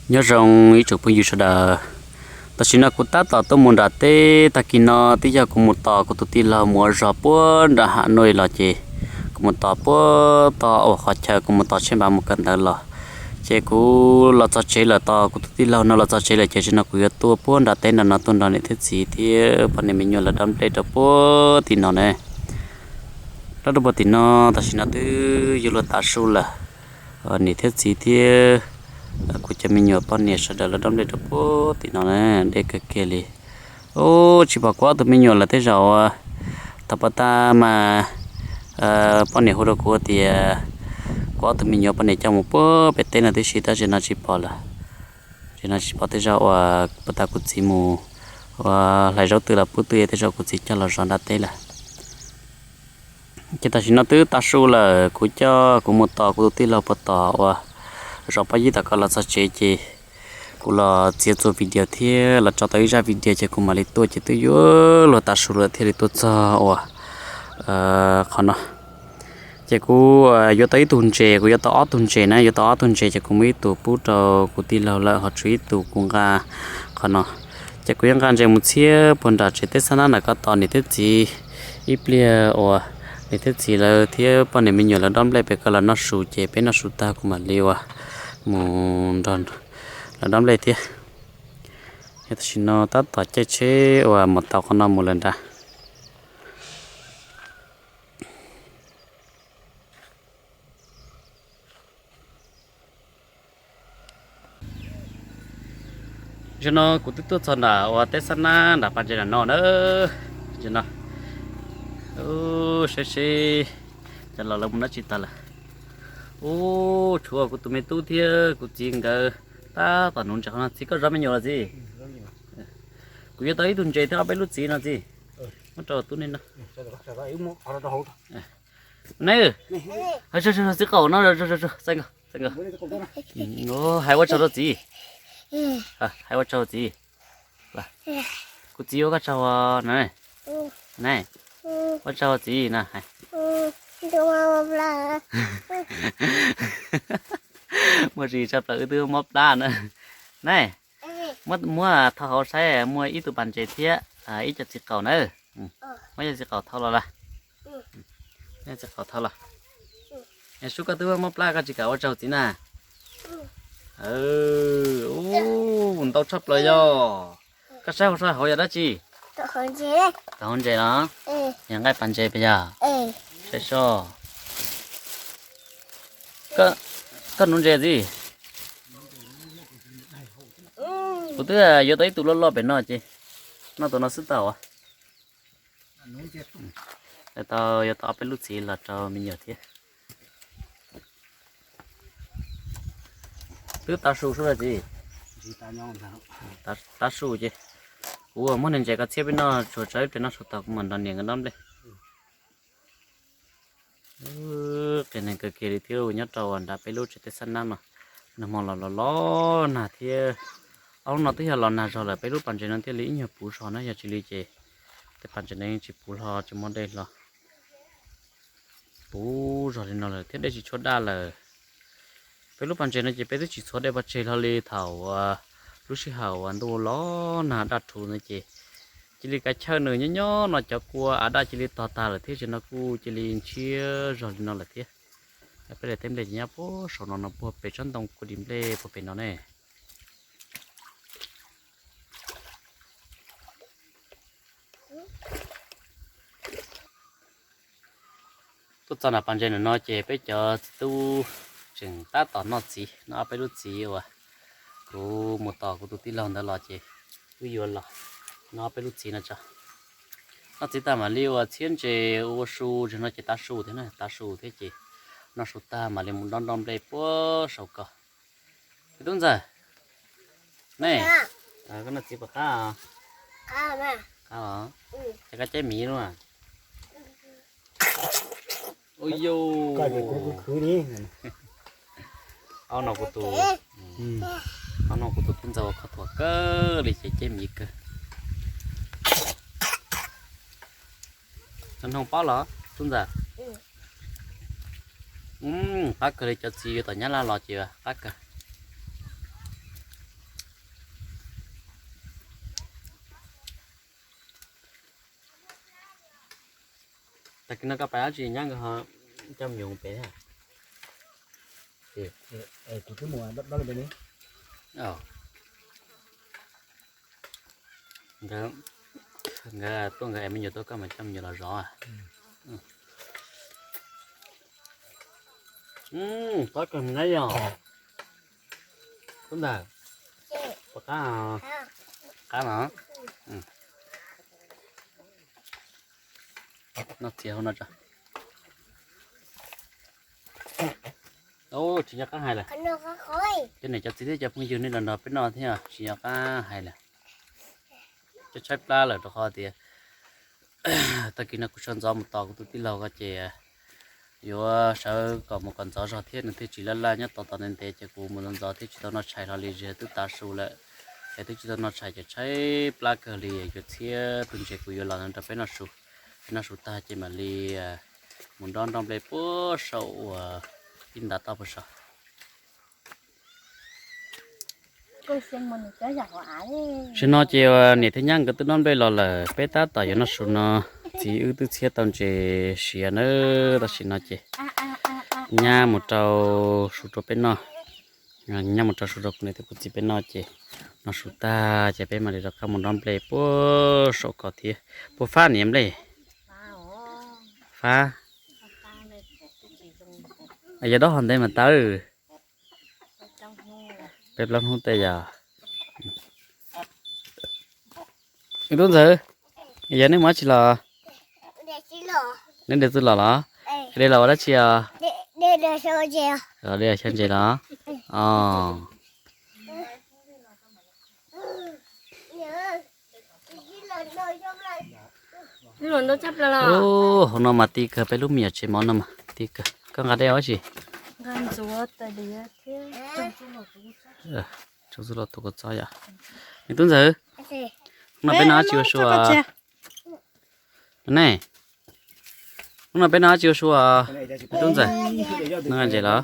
Nyob zoo ib tsoom phooj ywg sawv daws, tam sim no kuv tab tom tuaj mus nram teb. Tag kis no twb yog kuv mus tos kuv tus tij laug mus ua zog puag nram hav nuj los ces kuv mus tos puag tog uas qhov chaw kuv mus tos Tsheej Npav mus kawm ntawv los, ces kuv los txog tsev lawm, tos kuv tus tij laug no los txog tsev lawm ces tam sim no kuv yuav tuaj puag nram teb nram no tuaj nrog niam thiab txiv thiab poj niam me nyuam lawv dob nplej rau puag tim no ne. Dob rau puag tim no tam sim no twb yuav luag tav su lawm. Niam thiab txiv thiab kuv cov me nyuam poj niam sawv daws lawv dob nplej rau puag tim no na, deb kawg kiag li. Ub, tsis pom kuv ob tug me nyuam lawm tej zaum uas thaum pom tag mas poj niam hu rau kuv tias kuv ob tug me nyuam poj niam coj mus puag pem teb no tib si tab sis no tsis pom lawm. Tam sim no tsis pom tej zaum uas pom tag kuv txiv mus ua hlais zaub twg los pub twg tej zaum kuv txiv coj los zov nram teb lawm. Ces tam sim no twb tav su lawm, kuv coj kuv mus tos kuv tus tij laug puag tom uas zos Pob Yib tom ko los txog tsev ces kuv los txiav txuas video thiab los tso tau ib zaj video ces kuv mam li tuaj ces twb yuav luag tav su lawm thiaj li tuaj txog uas qhov no. Ces kuv yuav tau ib tug ntses, kuv yuav tau ob tug ntses na, yuav tau ob tug ntses ces kuv muab ib tug pub rau kuv tij laug lawm ho tshuav ib tug kuv nqa qhov no. Ces kuv yuav nqa ntses mus txhiab puag nram tsev teb xab nab nram ko tos niam thiab txiv ib pliag uas niam thiab txiv lawv thiab poj niam me nyuam lawv dob nplej pem ko los noj su ces peb noj su tag kuv mam li uas mus nrog lawv dob nplej thiab. Yog tam sim no tab tom caij tsheb uas mus tau qhov no mus lawm nrad. Zaum no kuv twb tuaj txog nram uas teb xab nab nram pas ntses nram no na. Zaum no saib seb cov laus lawv mus dab tsi tas lawm. Ub, tshuav kuv tus me tub thiab kuv txiv nkawd tab tom nuv ntses qhov no. Txiv, koj zov me nyuam los txiv? Kuv yuav tau ib tug ntses thiab ob peb lub txiv no txiv. Muab rau tub nej no. Neb, txiv qaum no, hais ua tsaug rau txiv. Hais ua tsaug txiv. Kuv txiv ua koj tsaug na. Ua tsaug txiv na. Muaj tsis tshaj plaws wb twb mob plab na. Neb, muab thau hauv saib muaj ib tug pas ntses thiab ib co txiv qaum na. Muab ib co txiv qaum thau los lawm. Txiv qaum thau los. Sub, koj twb mob plab koj tsis kam ua tsaug txiv na. Ub, ntau tshaj plaws yog. Koj saib hauv, saib hauv yog dab tsi? Tom hauv ntses los? Yog nqaij pas ntses pas yog? Saib soj. Koj nuv ntses txiv? Kuv twb yuav tau ib tug loj loj pem no ces noj tus no xwb tau. Tau, yuav tau ob peb lub txiv los rau me nyuam thiab. Twb tav su xwb los txiv? Tav su ces kuv muab niag ntses ko txhiab peb noj tsuag tso ib pliag noj su tas kuv mam nrog niam nkawd dob nplej. Qias neeg kawg kiag li thiab nyob rau nram peb lub tsev teb xab nab no. Nag hmo los los los nag thiab. Ob hnub no twb yog los nag zog lawm peb lub pas ntses no thiaj li ib nyuag puv zog na, yog tsis li ces tej pas ntses no yeej tsis puv hlo tsis muaj dej hlo. Puv zog li no lawm thiab dej tsis tshua daj lawm. Peb lub pas ntses no ces peb twb tsis txhuav dej pov tseg hlo li thaum lub sij hawm uas ntuj los nag daj rhuv no ces cia li kav chawj nws nyob nyob no cov kua av daj cia li tog tag lawm thiab ces no kuj cia li ntshiab zog li no lawm thiab. Peb daim teb nplej ces nyob puag saum no no puag pem tsob ntoo kua dis nplej puag pem no ne. Tuaj txog nram pas ntses ntawm no ces peb cov txiv tub tseem tab tom noj txiv, noj ob peb lub txiv uas kuv mus tos kuv tus tij laug ntawd los ces wb yuav los noj ob peb lub txiv no tso. Noj txiv tag mam li uas txhiab ntses ua su, zaum no ces tav su thiab na, tav su thiab ces noj su tag mam li mus dob nroj nplej puag saum ko. Tub ntxawm, nej, koj noj txiv puas qab? Qab os. Ces koj caij miv lub. Ua yus, ob no kuv tus, ob no kuv tus tub ntxawg ua kho thuam kawg li ces caij miv kawg. Txog noo pob los tub ntxawg? Qab kawg li, cov txiv yuav tom Nyab Laj los ces qab kawg. Tag kis no koj pais dab tsi nyab nkawd ho coj me nyuam mus pem thiab? Nkawd tuaj nkawd es me nyuam tuaj koj mas coj me nyuam los zov. Pob kawg na yog. Tub ntawd, puas qab? Qab los? Noj txias hauv no tso. Tsis nco qab hais lawm. Cov niam cov txiv thiab cov phooj ywg nej los nrog peb noj thiab tsis nco qab hais lawm. Cov tshaib plab lawm rau qhov tias tag kis no kuv sawv ntxov mus tos kuv tus tij laug ko ces yuav sawv kom mus kom ntxov zog thiab nws thiaj tsis laj laj nyob tos tos ntev ntev ces kuv mus ntxov ntxov thiab tsis tau noj tshais hlo li, twb tav su lawm es twb tsis tau noj tshais ces tshaib plab kawg li. Yuav txhiab tus ntses kuv yuav los rau peb noj su, peb noj su tag ces mam li mus nroj nroj nplej puag saum uas ib ntav toj puag saum. Tam sim no ces niam thiab nyab nkawd twb noj nplej los lawm, peb tab tom yuav noj su no. Txiv wb twb txhiab tau ntses siav na, tam sim no ces nyab mus rau su rau peb noj. Nyab mus rau su rau kuv niam thiab kuv txiv peb noj ces noj su tag ces peb mam li rov qab mus nroj nplej puag saum ko thiab. Puas fab niam nplej? Fab. Yog dob hov ntev mas tawv. Peb plaub hnub tej yog. Tub ntxawg, yog nej mus dab tsi los? Neb de txuj lom los? De los ua dab tsi os? De xyaw ntses los? Hauv no mas ti kawg, peb lub me nyuam tsev mov no mas ti kawg. Koj nqa dej ua dab tsi? Tsuj txuj lom tus kua txob yom. Me tub ntxawg, hnub no peb noj dab tsi ua su? Ne, hnub no peb noj dab tsi ua su? Me tub ntxawg, noj ntses los?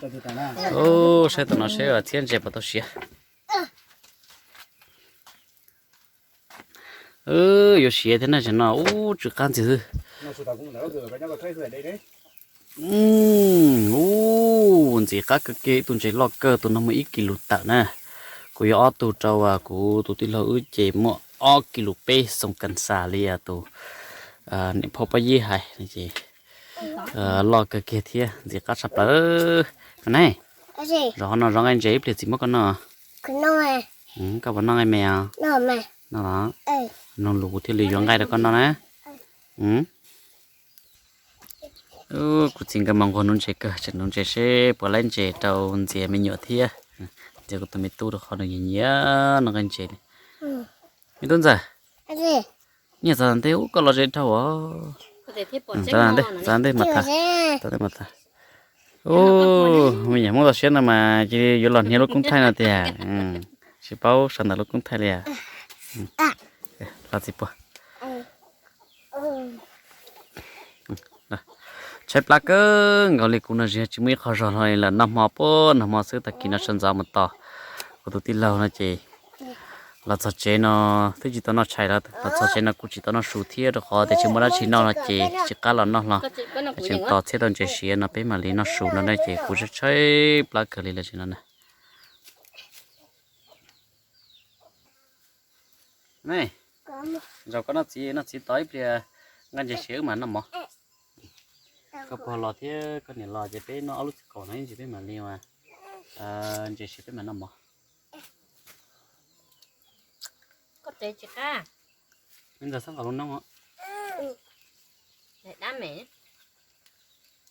Saib tom no seb txhiab ntses puas tau siav. Yuav siav thiab na, tam no ub tsw qab ntxiag xwb. Ub, ntxim qab kawg kiag, ib tug ntses loj kawg, tus no muaj ib kis lus tawm na. Kuv yuav ob tug rau kuv tus tij laug wb ces muaj ob kis lus peb xoo kas xas li tus niam phauj Paj Yib hais ces loj kawg kiag thiab ntxim qab tshaj plaws. Ne, zov qhov no zov nqaij ntses ib pliag txiv muab koj noj. Koj puas noj nqaij me os? Noj los? Mloog lus kuv thiaj li yuav nqaij rau koj noj na. Kuv txiv nkawd mas nquag nuv ntses kawg, tseem nuv ntses seb puas laib ntses rau ntxias me nyuam thiab. Ntxias kuv tus me tub rau qhov nws nyiam nyiam noj nqaij ntses li. Me tub ntxawg, nyiaj txav ntej ub koj los ze dhau os. Txav ntej, txav ntej mas tham, txav ntej mas tham. Ub, me nyuam Hmoob toj siab no mas cia li yuav los hnia lub koob thaij no tiag. Tsis paub sau ntawm lub koob thaij li. Los txiv puag. Tshaib plab kawg nkaus li, kuv no tsis muaj ib qho zog hlo li lawm, noj hmo puag noj hmo xwb, tag kis no sawv ntxov mus tos kuv tus tij laug no ces los txog tsev no twb tsis tau noj tshais, los txog tsev no kuj tsis tau noj su thiab, rau qhov tias tsis muaj dab tsi noj no ces tsis qab los noj hlo. Tseem tos txhiab tau ntses siav no peb mam li noj su no na, ces kuv tshaib plab kawg li lawm tam sim no na. Ne, zaum koj noj txiv, noj txiv tos ib pliag nqaij ntses siav wb mam noj mov. Koj pog los thiab koj niam los ces peb noj ob lub txiv qaum no ib ntsis peb mam li ua ntses siav peb mam noj mov. Koj txiv tsis qab. Me ntxawg, xob nqa lub noob.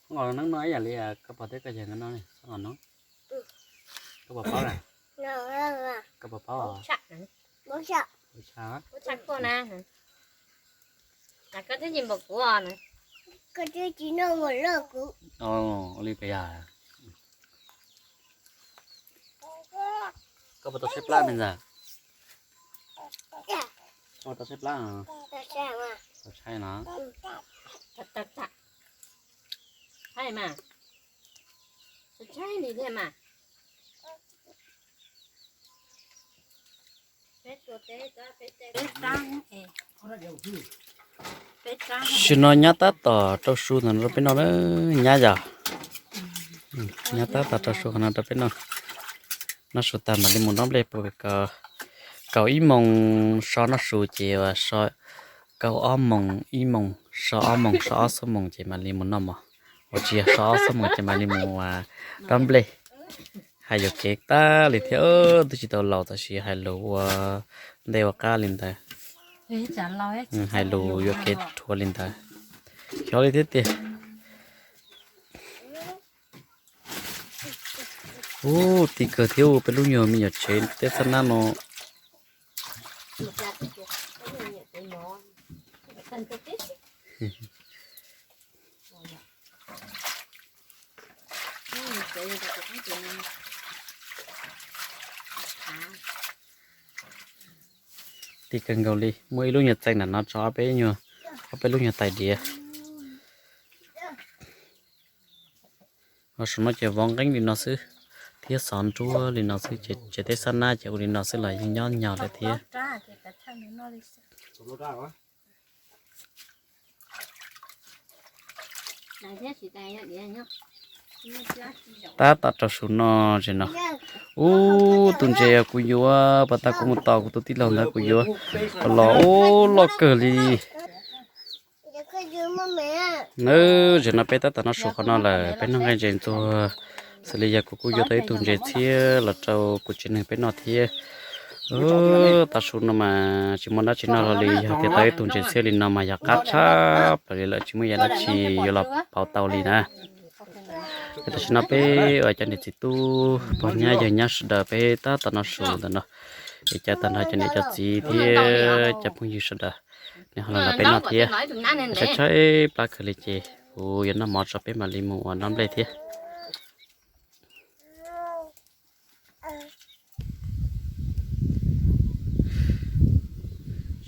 Xob nqa lub noob noj ib yam li koj pog thiab koj yawg nkawd noj, xob nqa noob. Koj puas paub lawm? Koj puas paub? Ua li puas yog? Koj puas tau tshaib plab me ntxawg? Koj puas tau tshaib plab? Tau tshaib no. Tshaib mas. Tau tshaib li thiab mas. Peb tua teb, peb teb. Tam sim no nyab tab tom rau su ntawm no rau peb noj na, nyab yom. Nyab tab tom rau su qhov no rau peb noj. Noj su tas mam li mus dob nplej puag pem kaum ib moos so noj su ces kaum ob moos ib moos so ob moos so ob xuab moos ces mam li mus noj mov. Ua tsis yog so ob xuab moos ces mam li mus dob nplej. Hais yuam kev tag li thiab, twb tsis tau laus tab sis hais lus ua ntej ua qab li ntawd. Hais lus yuam kev rhuav li ntawd. Xyov li thiab tiag. Ub, ti kawg thiab, peb lub nyuag me nyuam tsev teb xab nab no. Ti kawg nkaus li, muaj ib lub nyuag txee nram no tso ob peb nyuag, ob peb lub nyuag tais diav. Ho saum no ces vov nqeeb li no xwb, thiab xov nruab li no xwb, ces tsev teb xab nab ces ua li no xwb los yeej nyob nyog lawm thiab. Tab tom rau su no tsev no. Ub, tus ntses kuv yuav pas tag kuv mus tos kuv tus tij laug ntawd kuv yuav los ub loj kawg li. Nawb, zaum no peb tab tom noj su qhov no lawm, peb noj nqaij ntses ntxuag, xws li yog kuv kuj yuav tau ib tug ntses txhiab los rau kuv tsev neeg peb noj thiab. Tav su no mas tsis muaj dab tsi noj hlo li, yog tias tau ib tug ntses txhiab li no mas yog qab tshaj plaws li lawm, tsis muaj ib yam dab tsi yuav los pauv tau li na. Tam sim no peb ua cov niam txiv tub pog nyab yawg nyab sawv daws peb tab tom noj su ntawm no, es caw tag nrho cov niam cov txiv thiab cov phooj ywg sawv daws, nws ho los nrog peb noj thiab. Tshaib tshaib plab kawg li ces kuv yuav noj mov tso peb mam li mus ua noj nplej thiab.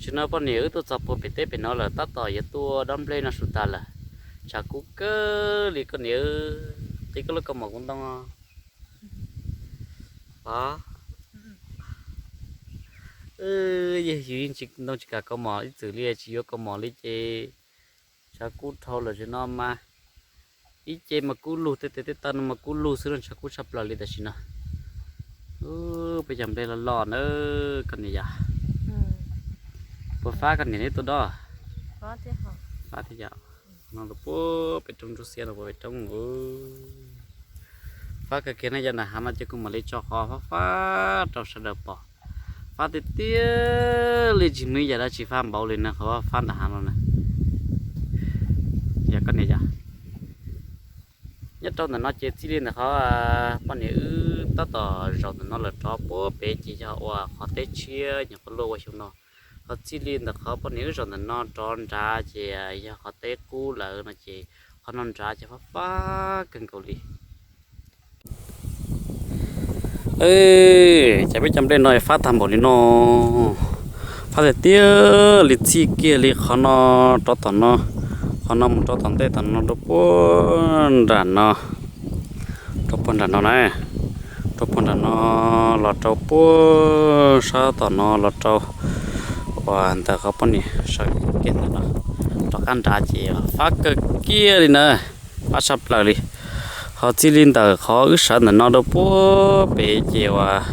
Tam sim no poj niam wb tuaj txog puag pem teb pem no lawm, tab tom yuav tuaj dob nplej noj su tas lawm. Tshav kub kawg li koj niam, qhib koj lub kaus mom kuv ntoo. Yus yeej tsis ntoo tsis kam kaus mom ib txwm li, tsis yuav kaus mom li ces tshav kub dhau lawm tam sim no mas ib ce mas kub lug, tej tes tej taw no mas kub lug xwb, tshav kub tshaj plaws li tam sim no. Peb cov nplej loj loj na koj niam yom. Puas fab koj niam neb tuaj dob? Fab thiab yom. No puag pem roob ntsuab xiab no puag pem roob. Fab kawg kiag na, yog nram hav no ces kuv mam li tso qhov fab fab rau sawv daws pom. Fab tiag tiag li, tsis muaj ib yam dab tsi fab npaum li na, qhov fab nram hav no na. Yog koj niam yom. Nyob rau ntawm no ces txij li ntawm qhov poj niam wb tab tom zaum ntawm no lawm rov puag pem ces yog uas qhov teb tshiab nyuam qhuav luaj ua xyoo no. Ho txij li ntawm qhov poj niam wb zaum ntawm no rov nrad ces yog qhov teb qub lawm no ces qhov no nrad ces fab fab kawg nkaus li. Cas peb cov nplej no fab tag npaum li no, fab tiag tiag li, txij kiag li qhov no rov tom no, qhov no mus rau tom ntej tom no rau puag nram no, rau puag nram no na, rau puag nram no los rau puag sab tom no los rau uas ntawm qhov poj niam sawv kiag ntawm no rov qab nrad ces fab kawg kiag li na, fab tshaj plaws li. Ho txij li ntawm qhov wb sawv ntawm no rau puag pem ces uas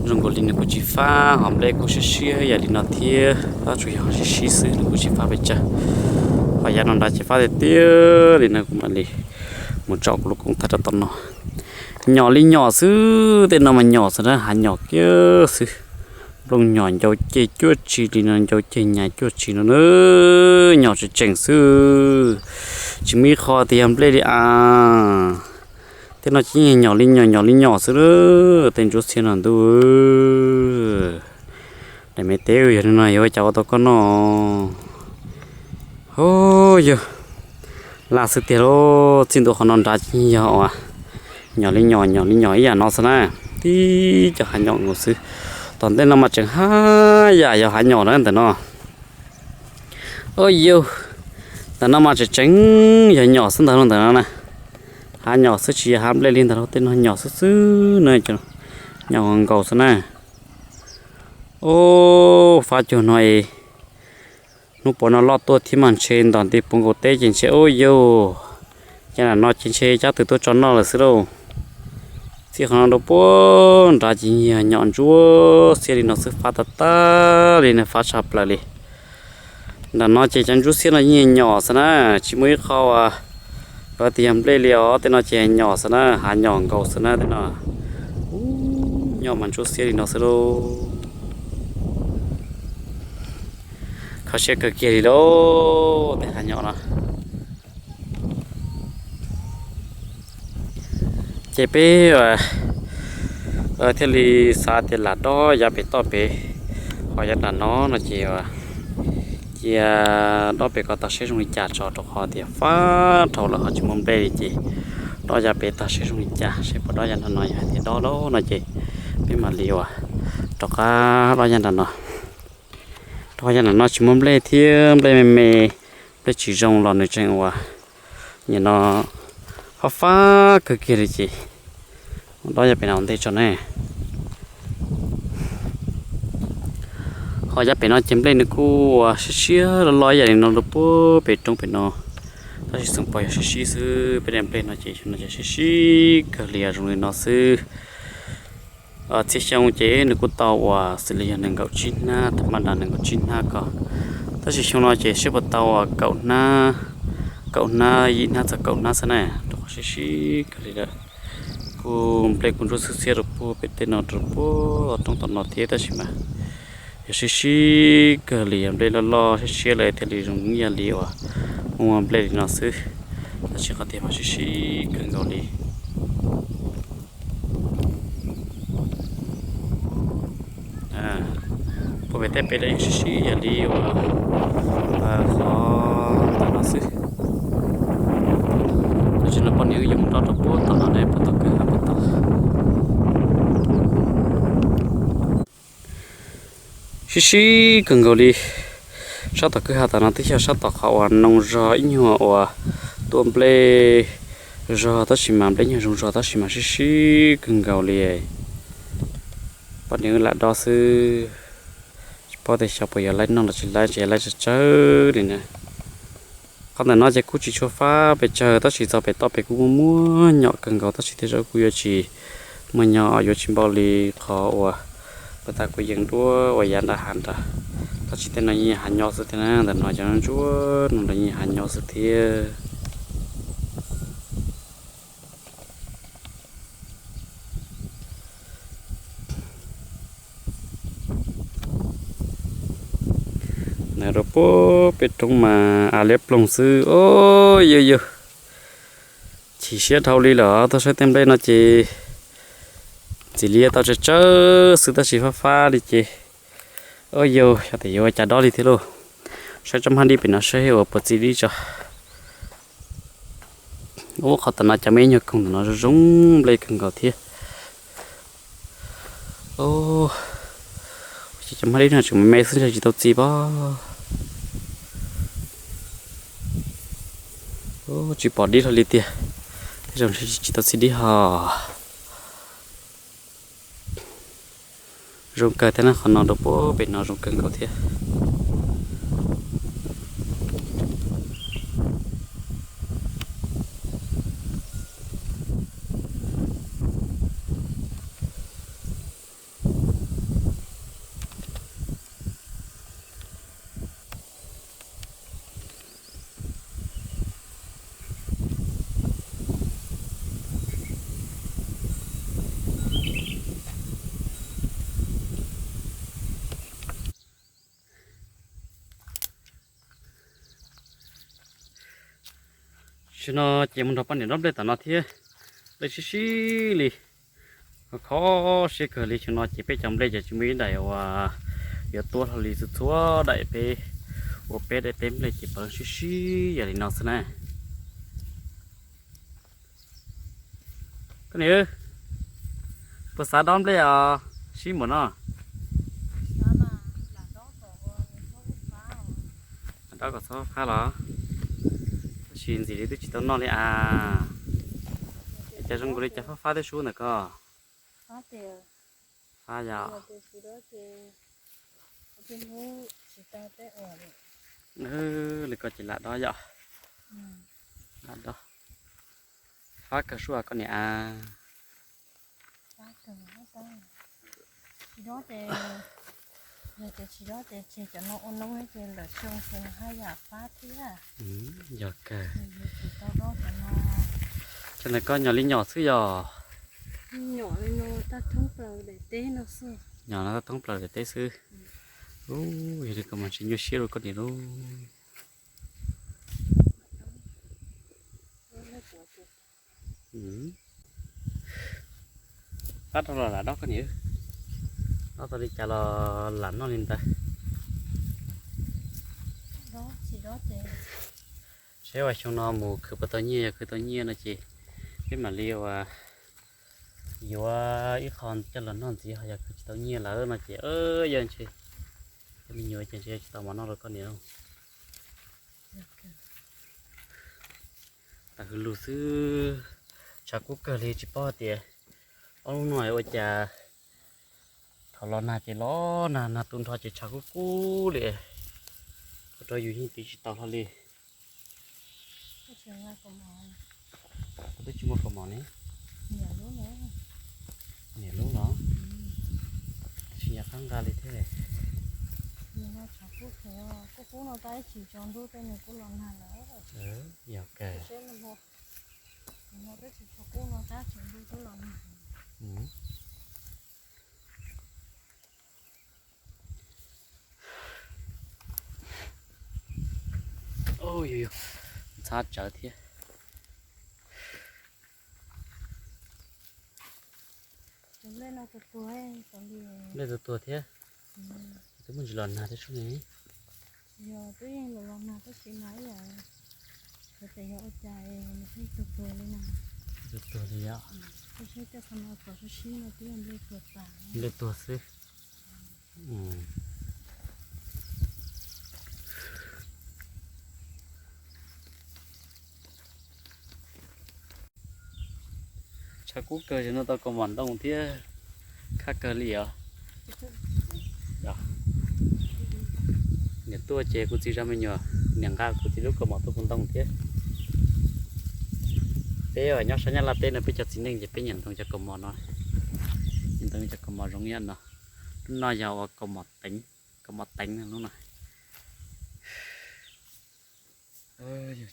zoo nkaus li nws kuj tsis fab, ho nplej kuj siab siab yam li no thiab, tab tsuas yog ho sib sib xwb, nws kuj tsis fab pes tsawg. Ho yav no nrad ces fab tiag tiag li no, kuv mam li mus tsom kuv lub koom thaij rau tom no. Nyom li nyom xwb, tej no mas nyom xwb na, hav nyom kiag xwb. Nplooj nyom ncau ceg cuaj tsi li no, ncau ceg nyas cuaj tsi no na, nyom tseem tseem xwb, tsis muaj ib qho tias yog nplej li a. Tej no ces nyom li nyom, nyom li nyom xwb, tej ntsuab xiab no ntuj. Daim me teb yog li no yuav ua cas ua tau koj noj? Hos yog, laj xwb tiag lauj, txij ntua qhov no nrad ces yog uas nyom li nyom, nyom li nyom ib yam no xwb na, tib cov hav nyom nkaus xwb. Tom ntej no mas tseem haj yam yog hav nyom na ntawm no. Ua yog, ntawm no mas tseem tseem yog nyom xwb ntag lauj, ntawm no na. Hav nyom xwb tsis yog hav nplej li ntawd lauj, tej no nyom xwb xwb na, nyom nkaus xwb na. Ub, fab cuag no es Hnub puav no loj tuaj thiab mas ntshe ntom nti puv nkaus teb ces ntshe ub yug, ces nram no ces ntshe cab tws tuaj tso noj lawm xwb lauj. Txij qhov no rau puag nrad ces nyuag nyom ntsuab xiab li no xwb, fab tag tag li na, fab tshaj plaws li. Nram no ces cov ntsuab xiab no yeej nyom xwb na, tsis muaj ib qho uas lawv tias yog nplej li os, tej no ces nyom xwb na, hav nyom nkaus xwb na tej no. Ub, nyom mas ntsuab xiab li no xwb lauj. Kho siab kawg kiag li lauj, tej hav nyom no. Ces peb thiaj li xav tias lam dob yav pem toj pem, ho yav nram no no ces cia dob pem ko tag seb zoo li cas tso, rau qhov tias fab dhau lawm ho tsis muaj nplej li ces dob yav pem tag seb zoo li cas, seb puas dob yav nram no, yog hais tias dob lawm no ces peb mam li uas rov qab dob yav nram no. Rau qhov yav nram no tsis muaj nplej thiab, nplej me me, nplej tsis zoo los nws tseem uas nim no fab fab kawg kiag li ces dob yav pem no ua ntej tso ne. Ho yav pem no ces nplej nws kuj uas siab siab loj loj ib yam li no rau puag pem roob pem no, tab sis xeem pos yog sib sib xwb. Peb daim nplej no ces xyoo no ces sib sib kawg li zoo li no xwb. Txhia xyoo ces nws kuj tau uas xws li yog nees nkaum tsib hnab, thaum maj das nees nkaum tsib hnab ko, tab sis xyoo no ces seb puas tau uas kaum hnab, kaum hnab, yim hnab txog kaum hnab xwb na, rau qhov sib sib kawg li lawm. Kuj nplej kuj ntsuab xwb xiab rau puag pem tej no rau puag roob tom no thiab, tab sis mas yog sib sib kawg li, yog nplej loj loj siab siab lawm thiaj li zoo ib yam li uas muaj nplej li no xwb, tab sis qhov tiag mas sib sib kawg nkaus li. Puag pem tej pem los yeej sib sib yam li uas qhov ntawm no xwb. Tam sim no poj niam wb yuav mus dob rau puag tom no ne, puag tom kwj ha puag tom. Sib sib kawg nkaus li. Sab tom kwj ha tom no twb yog sab tom qhov uas noo zog ib nyuag uas tuaj nplej zog tab sis mas nplej nyuag zoo zog tab sis mas sib sib kawg nkaus li. Poj niam wb lam dob xwb, tsis paub tias xyov puas yuav laib noj los tsis laib, ntshe laib tsawg tsawg li na. Qhov ntawm no ces kuj tsis tshua fab pes tsawg tab sis txog pem toj pem kuj muaj muaj nyom kawg nkaus tab sis tej zaum kuj yuav tsis muaj nyom, yuav tsis npaum li qhov uas puag ta kuv yees duab uas yav nram hav nrad. Tab sis tej no yeej hav nyob xwb thiab na, ntawm no cov ntsuab no los yeej hav nyob xwb thiab. Nws rau puag pem roob mas av liab ploog xwb. Os, yawg yawg, chim siab dhau li lawm. Tuaj saib tej nplej no ces txiv liab tau tsawg tsawg xwb tab sis fab fab li ces, os yawg, xyov tias yuav ua cas dob li thiab lauj. Saib tsob hmab dib pem no seb uas puas txi dib tso. Ub, qhov tom no cov me nyuag koog tom no zoo zoo nplej kawg nkaus thiab. Ua cas cov hmab dib no tseem me me xwb ntshe tsis tau txi pob. Tsis pom dib hlo li tiag, tej zaum ntshe tsis tau txi dib ho. Zoo kawg thiab na, qhov no rau puag pem no zoo kawg nkaus thiab. Tam sim no ces mus nrog poj niam dob nplej tom no thiab, nplej sib sib li. Kho siab kawg li, tam sim no ces peb cov nplej ces tsis muaj ib daim uas yuav tuab hlo li, txhua txhua daim peb ua peb daim teb nplej ces pawg sib sib yam li no xwb na. Koj niam, puas xav dob nplej os? Sib npaum no. Dob kom txhob fab los? Tab sis ntxim li twb tsis tau noj li as. Es cas zoo nkaus li cas fab fab twb sub ntawm ko? Fab yom. Hnub tsis tau teb ua li. Li koj ces lam dob yom. Lam dob. Fab kawg sua koj niam a. Tsis dob ces, yog tias tsis dob ces tseg cov no ua noob ces lawm xyoo ces haj yam fab thiab. Yog kawg. Tsis tau dob cov no. Cov ntawm koj nyom li nyom xwb yog? Nyom li no tag thoob plaws daim teb no xwb. Nyom no tag thoob plaws daim teb xwb. Ub, yog li koj mas tsis nyuaj siab rau koj niam lauj. Fab rau los lam dob koj niam. Dob tau li cas los lam noj li ntawd. Seb uas xyoo no mus khwv puas tau nyiaj, yog khwv tau nyiaj no ces peb mam li uas yuav ib qho coj los noj ntxiv, ho yog khwv tsis tau nyiaj lawm no ces yog ntshe cov me nyuam ces ntshe tsis tau mov noj rau koj niam lauj. Tawm hws lug xwb, tshav kub kawg li tsis paub hais tias ob hnub no ua cas thaum los nag ces los nag, nag tu nrho ces tshav kub kub li, ua rau yus yeej tiv tsis tau hlo li. Twb tsis muaj kaus mom ne. Niam lub los tsis nco qab nqa li thiab. Kuj kub no tab sis tsaus ntuj tej nws kuj los nag lawm. Yog kawg. Ntxhab tsawv thiab. Nplej tuag tuag thiab. Twb muaj ntsis los nag thiab sub ne. Yog twb yeej los los nag tab sis mas ib yam, yog tes yog ua cas nws pheej tuag tuag li na. Tuag tuag li yom. Seb coj qhov no kom sib sib no twb yog nplej tuag tas. Nplej tuag xwb. Tshav kub kawg ces noj tau kaus mom ntoo thiab, khab kawg li os. Niam tuaj ces kuv txiv zaj me nyuam, niam nqa kuv txiv lub kaus mom tuaj kuv ntoo thiab. Peb nyob sab Nyab Laj teb no peb cov txiv neej ces peb nyiam ntoo cov kaus mom no, nyiam ntoo cov kaus mom zoo ib yam no. Lub no yog ua kaus mom teev, kaus mom teev lub no.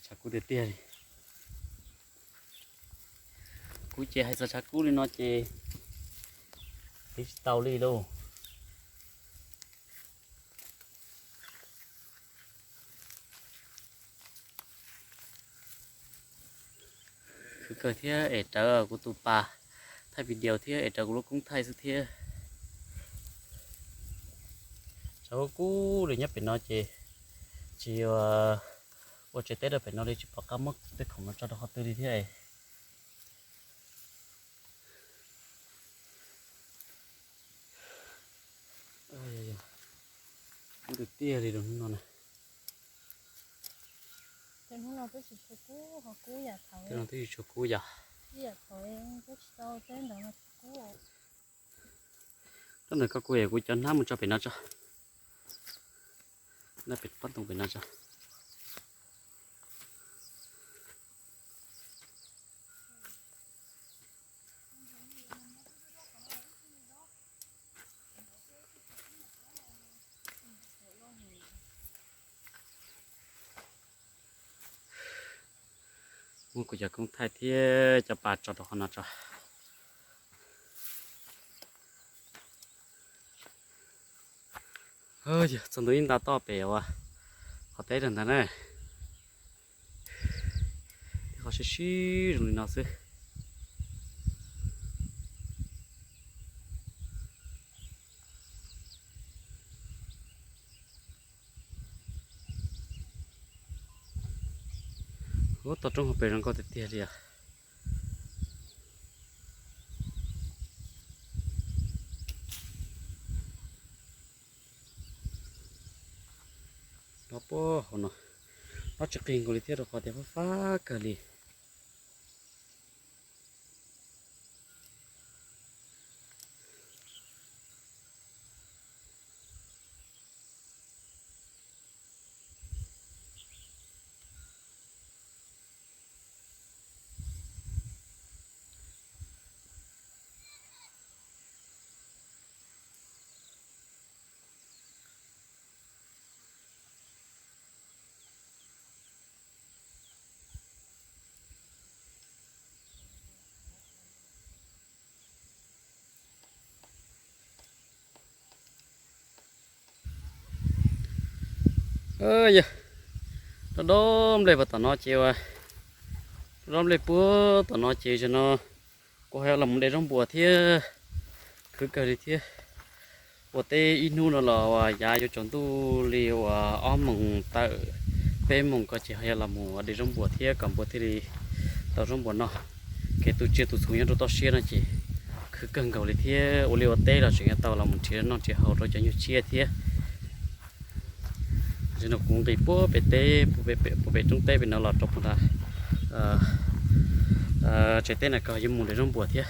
Tshav kub tiag tiag li. Kuv ces hais txog tshav kub li no ces tiv tsis tau li lauj. Khwv kawg thiab es rawv kuv tus pas thaij video thiab es rawv kuv lub koob thaij xwb thiab. Tshav kub kub li nyob pem no ces tsis ua tsev teb rau pem no li, tsis pom qab muab tej khoom no tso rau qhov twg li thiab. Kub tiag tiag li rau hnub no na. Tej no twb tsis tshua kub yom. Rau ntawm koj kuv es kuv cov hnab mus tso pem no tso. Nab pem pob ntoo pem no tso. Muab kuv cov koob thaij thiab cov pas tso rau qhov no tso. Txog ntua ib nta toj pem uas qhov teb rau ntawd na. Tej qhov sib sib zoo li no xwb. Ub, toj roob hauv pes zoo nkauj tiag tiag li os. Nyob puag hauv no, nyob tsis qis nkaus li thiab rau qhov tias fab fab kawg li. Yog, dob dob nplej puag tom no ces, dob dob nplej puag tom no ces zaum no kuv ho yuav los mus de zaub npuas thiab. Khwv kawg li thiab. Ua teb ib hnub no los uas yav yuav tsaus ntuj li uas ob moos tawm peb moos ko ces ho yuav los mus de zaub npuas thiab kom npua thiaj li tau zaub npuas noj. Kev tu tsiaj tu txhu nyob rau toj siab no ces khwv kawg nkaus li thiab. Ua liaj ua teb los tseem yuav tau los mus nrhiav noj nrhiav haus rau cov nyuag tsiaj thiab. Zaum no kuv nqis puag pem teb, puag pem roob teb pem no los rau puag nram tsev teb na, kuv yuav mus de zaub npuas thiab.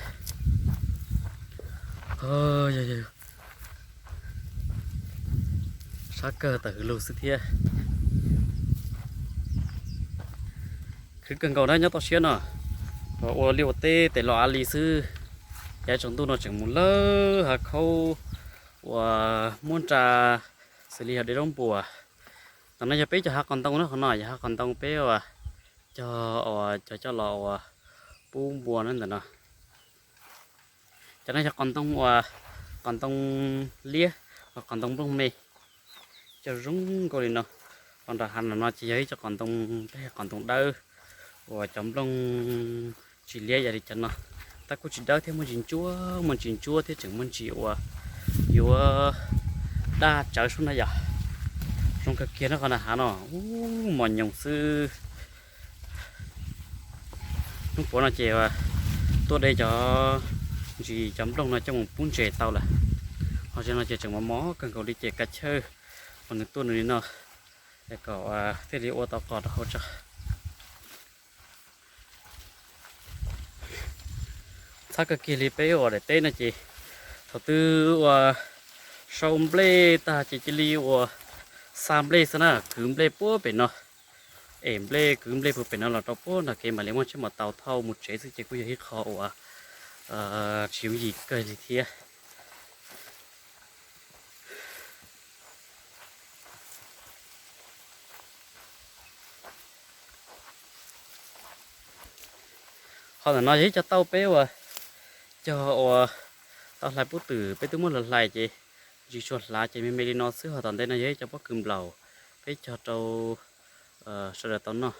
Sab kawg tawm hws lug xwb thiab. Khwv kawg nkaus na nyob toj siab no, ua liaj ua teb tes los av li xwb. Yav tsaus ntuj no tseem mus lawv hav khaub uas muab nra xws li yog de zaub npuas. Tam no yog peb cov hav qos ntoo na, qhov no yog hav qos ntoo peb uas cog, uas cog coj los uas pub npua na ntawm no. Cov no yog qos ntoo uas, qos ntoo liab, qos ntoo nplooj me, cog zoo nkauj li no. Los nram hav no ces yog ib co qos ntoo, peb qos ntoo dawb uas cov nplooj tsis liab yam li cov no, tab kuj tsis dawb thiab, muaj ntsis ntsuab, muaj ntsis ntsuab thiab tseem muaj ntsis uas yuav daj tsawv sub na yom. Zoo kawg kiag na qhov nram hav no, ub mos nyoos xwb. Hnub puav no ces tuaj de cov ntsis cov nplooj no coj mus pub ntses tau lawm. Ho zaum no ces tseem mos mos kawg nkaus li ces kav chawj uas nws tuaj nws li no kom thiaj li ua tau qos rau hauv tso. Txhab kawg kiag li peb uas daim teb no ces thaum twg uas sau nplej tag ces cia li uas xa nplej xwb na, kwv nplej puag pem no. Em nplej, kwv nplej puag pem no los rau puag nram kev mam li muab tsheb maus taus thauj mus tsev xwb ces kuj yog ib qho uas tsis yooj yim kawg li thiab. Ho ntawm no yog ib co tauj peb uas cog uas tau hlais pob twm, peb twb muab hlais hlais ces ntsis tshuav hlav ces me me li no xwb. Ho tom ntej no yog ib co pob kws nplaum peb cog rau sawv daws tau noj.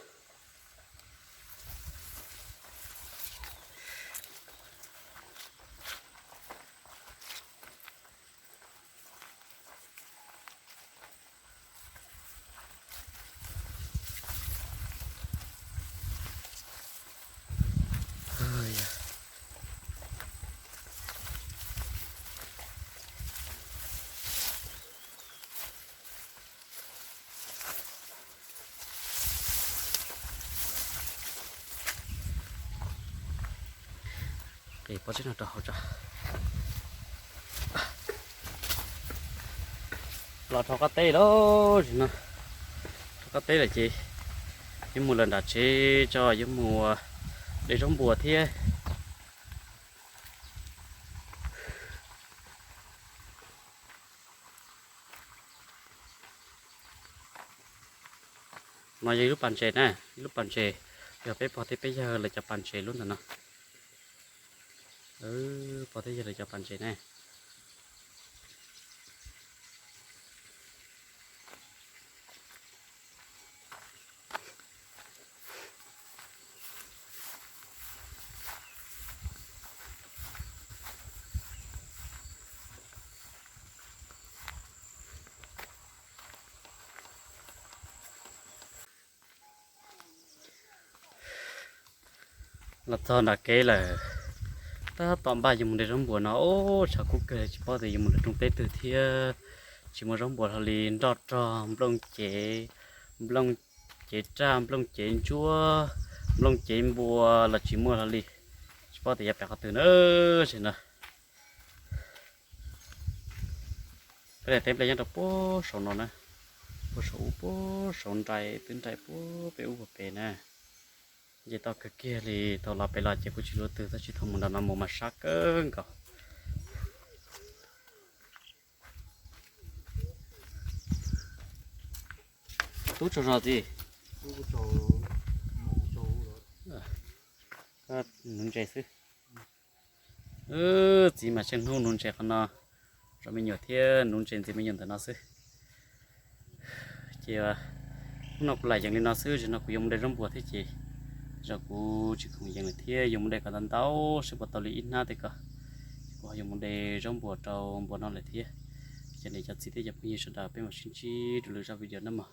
Qis pob zeb no rau hauv tso. Los rau qab teb lawm, rau qab teb lawm ces yuav mus lawm nram tsev tso, yuav mus de zaub npuas thiab. No yog ib lub pas ntses na, ib lub pas ntses, yog peb pog thiab peb yawg lawv cov pas ntses lub ntawm no. Pog thiab yawg lawv cov pas ntses na. Los txog nram kev lawm, tab tom npaj yuav mus de zaub npuas no, ub tshav kub kawg tsis paub tias yuav mus lawm rooj teb twg thiab. Tsis muaj zaub npuas hlo li, nroj rog, nplooj cev, nplooj cev raj, nplooj cev ntsuab, nplooj cev npua los tsis muaj hlo li. Tsis paub tias yuav pem qhov twg na, tam no. Peb daim teb nplej nyob rau puag saum no na, puag saum ub, puag saum nrais, twb nrais puag pem ub puag pem na. Nce toj kawg kiag li, thaum los pem los ces kuj tsis luaj twg, tab sis thaum mus nram no mus mas sab kawg nkaus. Tub tsaug zog txiv. Nuv ntses xwb. Txiv mas tsheej hnub nuv ntses qhov no, zov me nyuam thiab nuv ntses ntxias me nyuam ntawm no xwb. Ces hnub no kuv lam yees li no xwb, zaum no kuv yuav mus de zaub npua thiab ces zaum kuv tsis khoom yees lawm thiab, yuav mus de kom ntau ntau seb puas tau li ib hnab tej ko. Kuv ho yuav mus de zaub npua rau npua no lawm thiab. Ces cov niam cov txiv thiab cov phooj ywg sawv daws, peb mam sib ntsib rau lwm zaj video na mog.